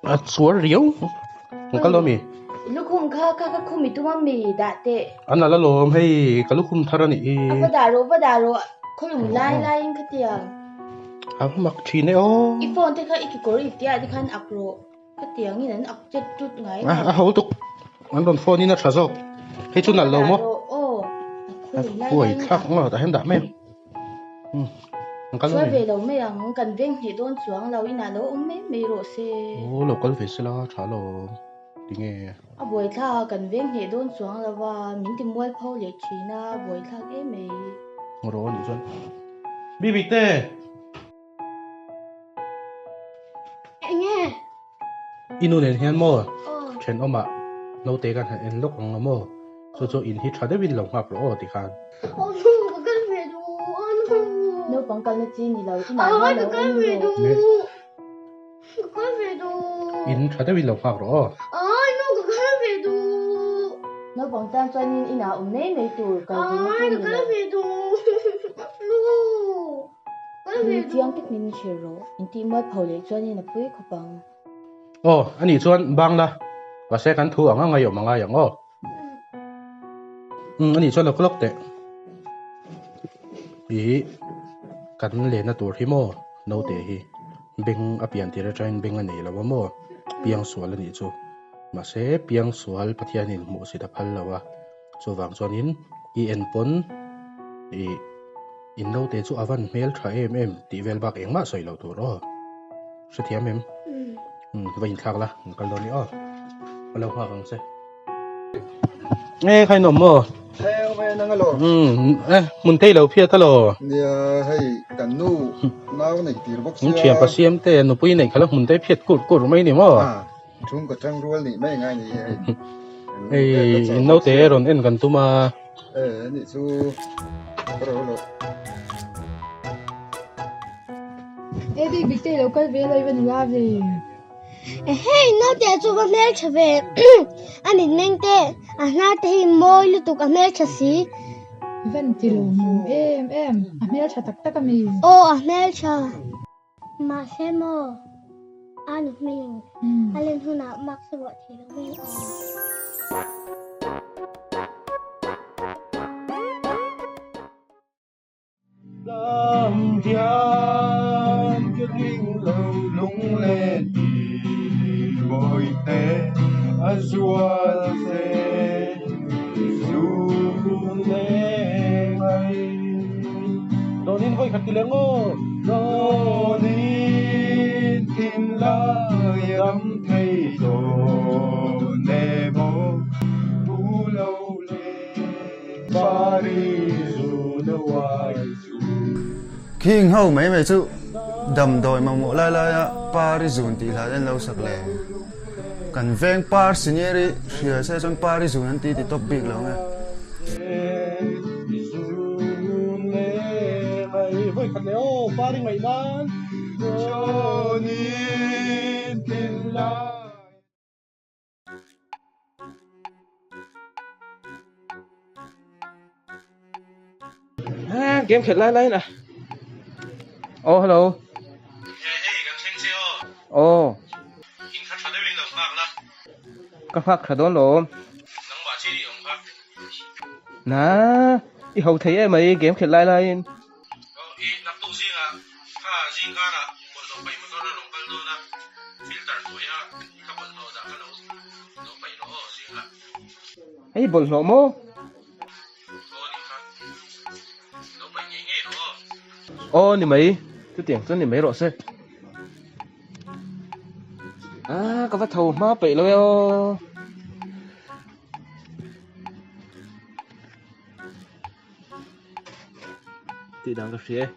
A chuar riau ang kal dawn mi? Lukhum kha kha ka khum i tum a mi dah teh. A nalh alawm hei ka lukhum thar a nih hi. A va dah rawh va dah rawh khawlum lai laiin ka ti ang. A va mak thin e aw. I phone te kha i kekawr ip tih ah te khan ak rawh ka ti ang in an ak chet tut ngai lo. A ho tuk an rawn phone in a tha zawk hei chu nalh lo maw. Aw a khawlum lai Huai laiin thlak maw tah hian dah mai ang. Chuai ve lo mai ang, kan veng hneh dawn chuang lo, inah lo awm mai mai rawh se. Aw lo kal ve sela tha lo, tinge? A buaithlak, kan veng hneh dawn chuang lo a, min ti mual pho leh thin a, a buaithlak em mai. Rawh anih chuan Bibi te! Enge? I nu nen hian maw thenawmah naute kan han en lawk ang a maw? Chu chu in hi tha deuhin lo nghak rawh aw ti khan. Aw nu ka kal ve duh aw nu. Naupang kalna chi ni lo i nah hian lo awm rawh. Ka kal ve duh. In tha deuhin lo nghak rawh aw. Aw nu ka kal ve duh. Naupang tan chuan in inah awm mai mai tur kal ve na chi ni lo. Ka kal ve duh nu. Ni chiang tak min hrilh rawh. Intih mual pho leh chuanin a pui khawp ang. Aw, anih chuan bang la. Mahse kan thu ang a ngaiawm a ngai ang aw. Umm anih chuan lo ka lawk teh. Ih kan lehna tur hi maw naute hi beng a pian tir atangin beng a nei lo a maw piang sual anih chu. Mahse piang sual Pathianin hmuh sit a phal lo a. Chuvang chuanin i en pawn ih in naute chu a van hmel tha em em tih vel bak engmah sawi loh tur aw. Hrethiam em? Umm va inthlak la an kal dawn i aw. Ka lo nghak ang che. E khai nawm maw? E awm e nang alo. Umm e hmun thei lo phiat alo. Nia hei kan nu nau nei tir bawk sia. Thian pasiam te nupui neih khala hmun te phiat kur kur mai ni maw? Chhungkaw tang rual nih mai ngai ni hei. Hei in naute rawn en kan tum a. E nih chu ka ro lo. E bik bik te lo kal ve lo i va nula ve. Hei naute chu va hmeltha ve a mitmeng te a hnar te hi mawi lutuk a hmeltha si. I van ti lo mum em em a hmeltha tak tak a mi. Aw a hmeltha. Mahse maw a nu hming a len hunah mask a vuah thei lo mai ang. Lam hian ka ding lo lunglen i bawihte a zual che zun leh mai. Dawnin vawi khat ti leh ngaw. Dawnin thinlai ram thei dawn emaw pu lo le pari zun a uai chu. Khing ho mai mai chu damdawi mamawh lai laia pari zun tih hla te an lo sak le. Kan veng par senior i hria se chuan pari zun an ti ti tawp bik lo nge. Game khelh lai lai in a aw hello aw ka nghak tha dawn lo na i ho thei em mai game khelh lai lai in. Hei bawlhhlawh maw? Aw ni mai, chutiang chuan ni mai rawh se. Ah ka va tho hma peih lo e aw. Tih dan ka hria e.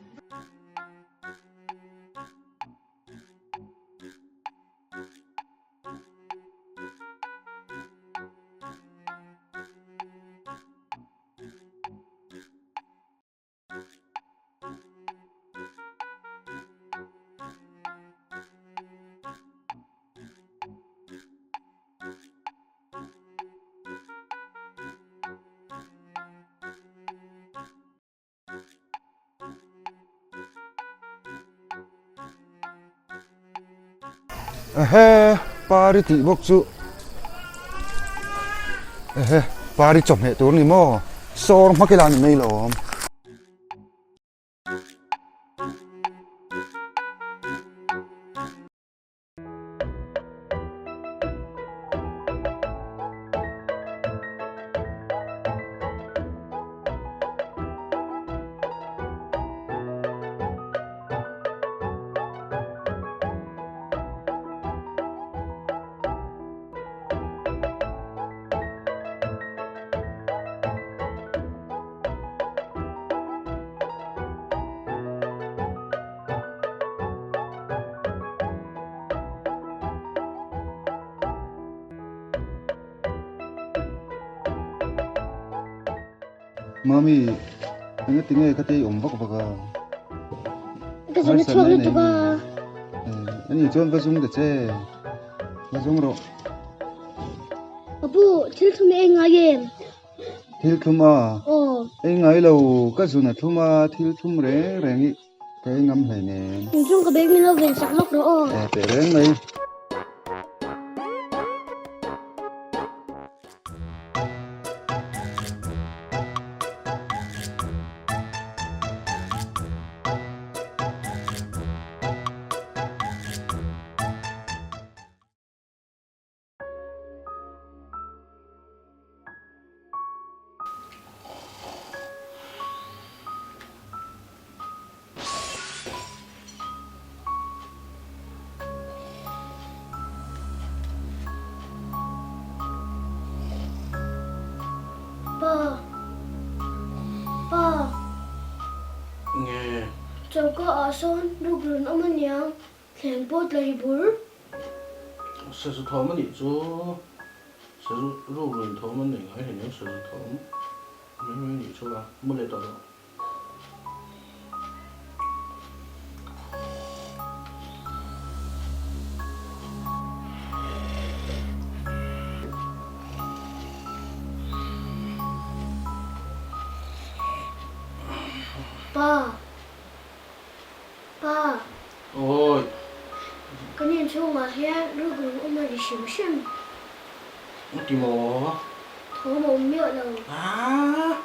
Ehe, pari tih bawk chu. Ehe, pari chawhmeh tur ni maw? Sawr hmak ila ni mai lawm. Mami, enge tinge ka tei awm vak vak a? Ka zung chhuak lutuk a. Ani chuan va zung ta che. Va zung rawh. Ka pu, thil thlum ei ngai em? Thil thlum a? Aw. Ei ngai lo, ka zun a thlum a, thil thlum reng reng hi ka ei ngam hleinem. Inchung ka bag min lo ven sak lawk rawh aw. Eh, teh reng mai. Pa. Pa. Nge. Choka ah sawn ruk run awm aniang. Thleng pawh tla ri bur. Sazu thawm anih chu. Sazu ruk run thawm an nei ngai hleinem sazu thawm mai mai anih chu a. Mu leh tawh loh. Pa. Pa. Awi. Kan inchhungah hian rukru awm a ri hrim hrim. Ti maw? Thawm a awm miah lo. Aaa.